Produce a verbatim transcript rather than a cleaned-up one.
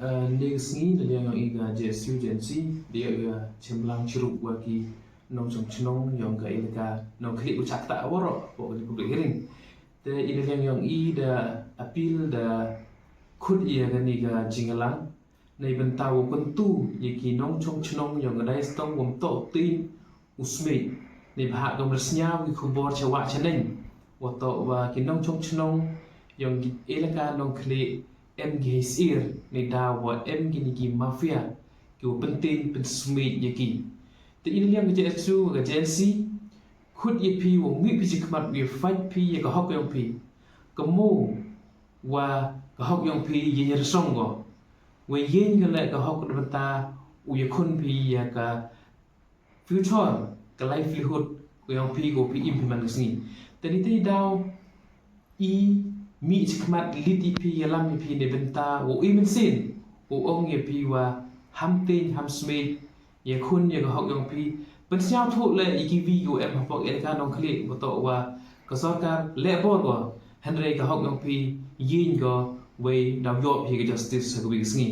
Neka sngi na liang yong i ka J S U J N C da ïa chimlang chirup wa ki nongchong chnong yong ka elaka Nongkhlieh u chak ta waroh wa ka public hearing. Te i na liang yong i da appeal da khut ïa kane ka jingïalang na i bynta wa pyntu ïa ki nongchong chnong yong ka Daistong wam toh tin u smit ni bha ka mersnya wi khubor chawa chaneng wa toh wa ki nongchong chnong yong ki elaka Nongkhlieh em ki hei sir ni da wa em ki ni ki mafia ki wa pyntin pynsmit ïa ki. Te i na liang ka J S U ka J N C khut ïa phi wa mih phi jingkhmat wi fight phi ïa ka hok yong phi. Ka mo wa ka hok yong phi ïa ïa song ko. Wa ïa ka le ka hok da bynta u ïa khun phi ïa ka future ka livelihood ko yong phi ko phi im phi man ka sngi. Te ni te daw i mih jingkhmat lit i phi ïa lam i phi ne bynta wa i mynsiem wa ong ïa phi wa ham tin ham smit ïa khun ïa ka hok yong phi. Pynsnyaw thuh le i ki wi ko em hapok elaka Nongkhlieh wa toh wa ka sorkar le bor ko hynrei ka hok yong phi ïing ko wei daw ïop hi ka justice ha ka wi ka sngi.